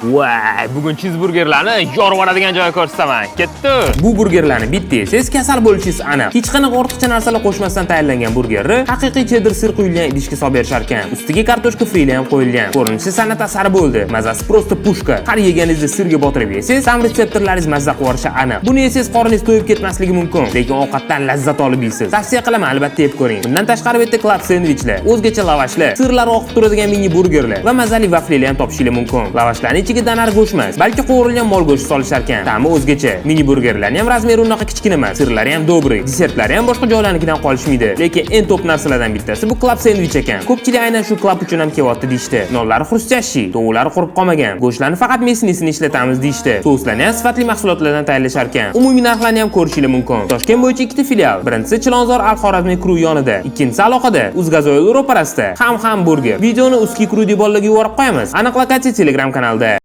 Vay, bugun chizburgerlarni yorib yuboradigan joy ko'rsataman. Ketdi. Bu burgerlarni bitta yesangiz, kasal bo'lishingiz aniq. Hech qanaqa ortiqcha narsalar qo'shmasdan tayyorlangan burgerni haqiqiy cheddar сыр quyilgan idishga solib berishar ekan. Ustiga kartoshka fri ham qo'yilgan. Ko'rinishi san'at asari bo'ldi. Mazasi просто пушка. Har yeganingizda сыр ga botirib yesangiz, ham retseptorlaringiz mazza qilib yuborishi aniq. Buni yesangiz, qorningiz to'yib ketmasligi mumkin, lekin ovqatdan lazzat olib yeysiz. Tavsiya qilaman, albatta yeb ko'ring. Bundan tashqari, bu yerda club sendvichlar, o'zgacha lavashlar, сыр lar oqib turadigan mini burgerlar va mazali vaflilar ham topishingiz mumkin. Lavashlarning ichiga danar go'sht emas, balki qovurilgan mol go'shti solishar ekan. Ta'mi o'zgacha. Mini burgerlarning ham размер i unaqa kichkina emas. Сыр lari ham добрый, desertlari ham boshqa joylarnikidan qolishmaydi. Lekin eng top narsalardan bittasi bu club sendvich ekan. Ko'pchilik aynan shu club uchun ham kelyapti deyishdi. Nonlari хрустящий, tovuqlari qurib qolmagan. Go'shtlarni faqat мясный sini ishlatamiz deyishdi. Souslarni ham sifatli mahsulotlardan tayyorlashar ekan. Umumiy narxlarni ham ko'rishingiz mumkin. Toshkent bo'yicha ikkita filial. Birinchisi Chilonzor Al-Xorazmiy Kru yonida, ikkinchisi aloqada Uzgazoil ro'parasida. Ham ham burger. Videoni Uski Kru deb bolalarga yuborib qo'yamiz. Aniq lokatsiya Telegram kanalida.